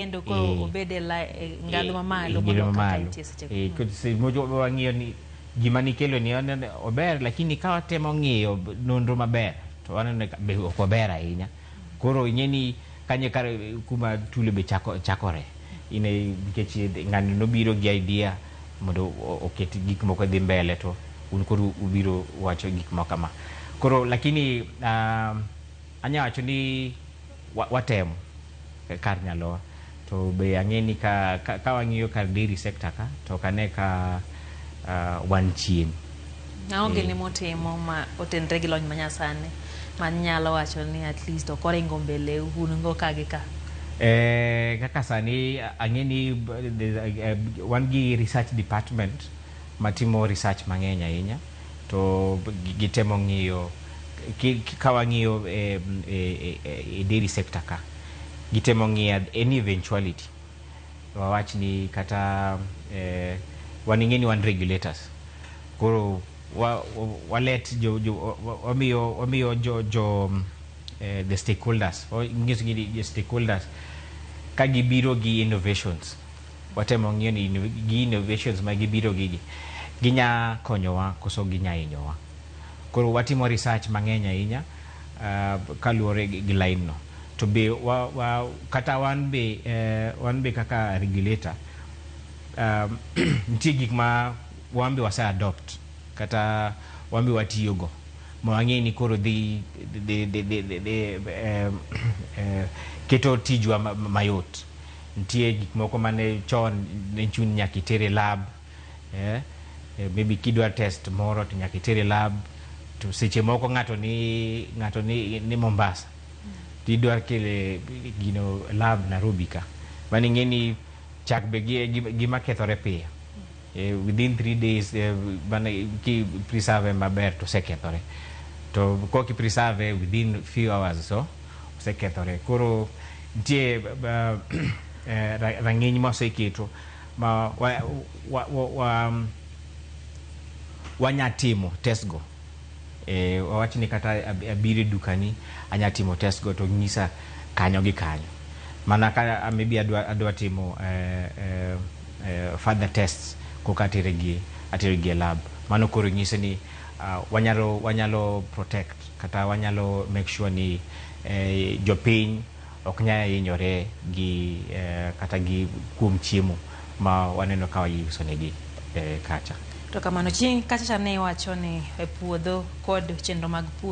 Kendo koro obed e ngadho mamalo e molo kaka mamalo. entie seche go. Seche moko wang'iyo ni gima nikelo ni waneno ober, lakini ka watemo ng'iyo nonro maber to waneno ka be ok ober ahinya. Koro ing'e ni kanyo e kar kuma tulo be chakore ine, nikech ng'ani nobiro gi idea mondo oket gik moko dhi mbele, to un koro ubiro wacho gik moko kama. Koro lakini anya wacho ni watemo kar nyalowa, to be ang'e ni ka wang'iyo kar dairy sector ka, to ok ane ka wan chien. Ang'o gini mutimo ma otenre gi lony manyasani manyalo wacho ni at least ok oringo mbele un go ka gi ka? Kaka sani ang'e ni wan gi research department matimo research mang'eny ahinya, to gitemo ng'iyo ka wang'iyo e dairy sector ka, gitemo ng'iyo any eventuality. Wawach ni kata wan, ing'e ni wan regulators, koro walet jo wamiyo jo the stakeholders, nyiso gi ni stakeholders ka gibiro gi innovations, watemo ng'iyo ni gi innovations ma gibiro gi ginya konyowa koso ginya hinyowa. Koro watimo research mang'eny ahinya kaluwore gi line no. To be kata wan be kaka regulator, nitie gik ma wan be wase adopt kata wan be watiyogo ma wang'e ni koro dhi keto tijwa mayot. Nitie gik moko mane chon ne chuni nyaka iter e lab, maybe kidwa test moro to nyaka iter e lab, to seche moko ng'ato ni Mombasa to idwa kele gino lab Nairobi ka. Mano ing'e ni chak be gima kethore piyo. Within 3 days mana ki preserve maber to osekethore, to kok i preserve, within few hours so osekethore. Koro nitie rang'iny ma oseketo ma wanya timo test go. Wawach ni kata abiro e dukani, anya timo test go to nyisa kanyo gi kanyo. Mana ka maybe adwa timo further tests koka atere gi e lab. Mano koro nyiso ni wanyalo protect kata wanyalo make sure ni jopiny ok nyal hinyore gi kata gi kuom chiemo ma waneno ka waiuso negi kacha. To kamano chieng' kacha cha ne iwacho ni e puodho kod chenro mag pur.